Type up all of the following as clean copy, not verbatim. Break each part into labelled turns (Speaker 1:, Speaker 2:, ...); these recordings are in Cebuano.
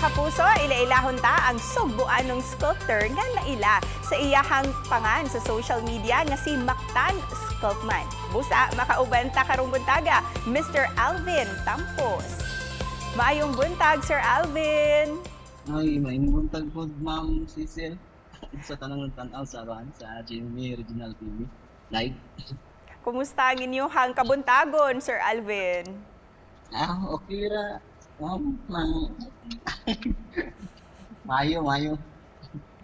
Speaker 1: Mga kapuso, ila-ilahon ta ang sugbuanong sculptor nga naila sa iyahang pangan sa social media nga si Mactan Sculptman. Busa, makauban ta karong buntaga, Mr. Alvin Tampos. Maayong buntag, Sir Alvin.
Speaker 2: Ay, maayong buntag po, Ma'am Cecil, sa tanang tanaw sa aran sa GMA Regional TV. Live.
Speaker 1: Kumusta ang inyong kabuntagon, Sir Alvin?
Speaker 2: Ah, okay ra. Ma'am, maayo, maayo.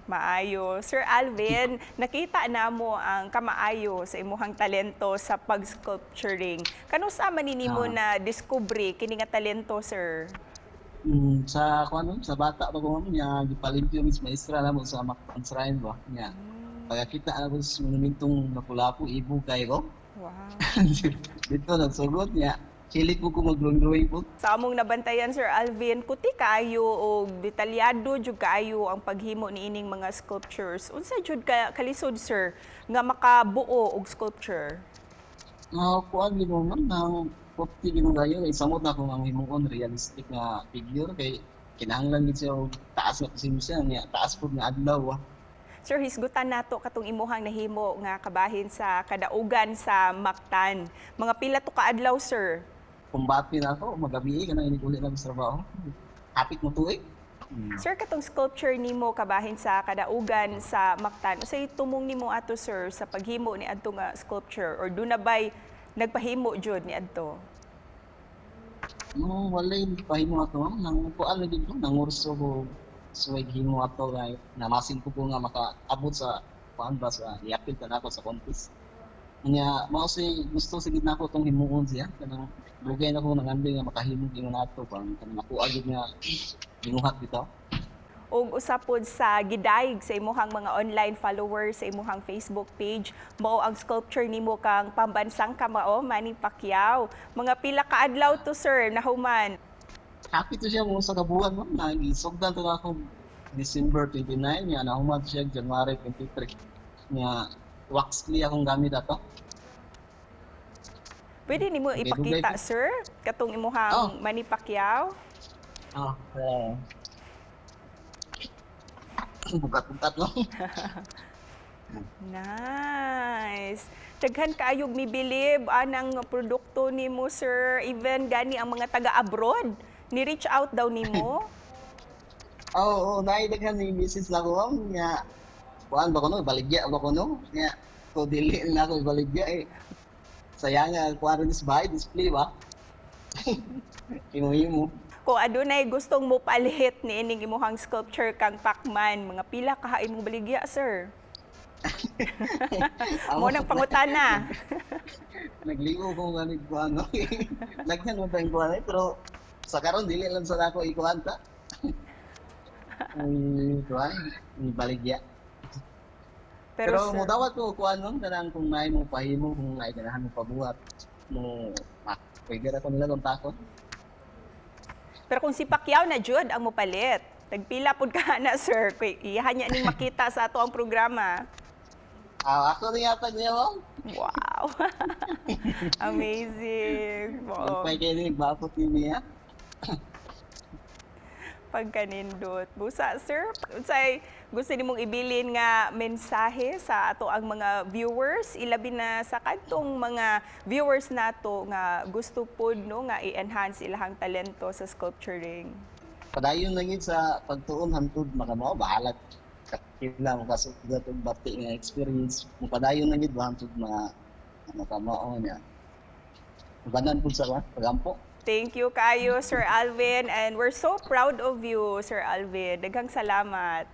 Speaker 1: Maayo. Sir Alvin, nakita namo ang kamaayo sa imuhang talento sa pag-sculpturing. Kanusa man nimo
Speaker 2: Ah.
Speaker 1: na discovery kini nga talento, sir?
Speaker 2: Sa kuan, sa bata pa ko, ma'am, nya gipalimpyo mis maestra namo sa Mactan Shrine ba. Nya pagkakita na ko sa monumentong Lapu-Lapu, ibog kaayo ko. Dito nagsugot niya. Hilig ko mag-drawing po.
Speaker 1: Sa among nabantayan, Sir Alvin, kuti kaayo og detalyado jud kaayo ang paghimo niining mga sculptures. Unsa jud ka kalisod, sir, nga makabuo og sculpture?
Speaker 2: Kuan gid mo, ma'am, nang kuti gid mo kayo kay samot na akong ang himuon realistic nga figure kay kinahanglan gid siya og taas nga pasensya niya, taas pud nga adlaw ah.
Speaker 1: Sir, hisgutan nato katong imuhang nahimo nga kabahin sa kadaugan sa Mactan. Mga pila to ka adlaw, sir?
Speaker 2: Kumbati na ako, magabi ka na inig uli na sa trabaho. Hapit mo tuig.
Speaker 1: Sir, katong sculpture nimo kabahin sa kadaugan sa Mactan, unsay tumong nimo ato, sir, sa paghimo ni adto nga sculpture or duna bay nagpahimo jud ni adto?
Speaker 2: No, walay pahimo ato, ma'am, nang kuan lagi ko, nangurso ko suway himo ato kay namasin ko po nga makaabot sa kuan ba, sa iapil ta nako sa contest. Nya mao si gusto sige nako tong himuon siya, kanang dugay na ko nangandoy nga makahimo gyud nato pang kanang nakuha gyud nga ginuhat bitaw.
Speaker 1: Ug usa pod sa gidayeg sa imuhang mga online followers sa imuhang Facebook page mao ang sculpture nimo kang pambansang kamao Manny Pacquiao. Mga pila ka adlaw to, sir, nahuman?
Speaker 2: Happy to siya mo sa kabuhan, ma'am. Nagisugdan to ako December 29 niya, nahuman to siya January 23. Nya wax clay akong gamit ato.
Speaker 1: Pwede nimo
Speaker 2: Okay,
Speaker 1: ipakita,
Speaker 2: dugay.
Speaker 1: sir, katong imuhang
Speaker 2: Oh.
Speaker 1: Manny Pacquiao?
Speaker 2: Ah, bugat-bugat no.
Speaker 1: Nice. Daghan kaayog mibilib anang produkto nimo, sir. Even gani ang mga taga-abroad ni reach out daw nimo.
Speaker 2: Oo, oh, naay daghan ni message na ko, ma'am, nga kuan ba kuno, baligya ba kuno? Nga ko dili na ako baligya eh. Sayang nga kuan rin sa bahay display ba. Himo-himo.
Speaker 1: Kung adunay gustong mo palit ni ining imuhang sculpture kang Pacman, mga pila ka imong baligya, sir? Mo nang pangutana.
Speaker 2: Nagligo ko nga ni kuan no. Daghan mo tayong kuan eh, pero sa karon dili lang sa ako ikuan ta. Ay, kuan, ni baligya.
Speaker 1: Pero,
Speaker 2: Pero,
Speaker 1: sir,
Speaker 2: mo dawat ko kuan nun kanang kung naay mo pahimo, kung naay ganahan mo pabuhat mo, pwede ra ko nila kontakon.
Speaker 1: Pero kung si Pacquiao na jud ang mopalit, tagpila pud ka na, sir, kay iyahan niya ning makita sa ato ang programa?
Speaker 2: Ah, ako rin yata niya, ma'am.
Speaker 1: Wow. Amazing. Oo.
Speaker 2: Magpay kayo ni bakot ni niya.
Speaker 1: Pagkanindot. Busa, sir, unsay gusto nimong ibilin nga mensahe sa ato ang mga viewers, ilabi na sa kadtong mga viewers nato nga gusto pod no nga i-enhance ilahang talento sa sculpturing?
Speaker 2: Padayon lang yun sa pagtuon hantod makamao, bahalag kapila mo kasugat og bati nga experience mo, padayon lang yun ba hantod mga makamao niya. Banan pud sa pagampo.
Speaker 1: Thank you kayo, Sir Alvin, and we're so proud of you, Sir Alvin. Daghang salamat.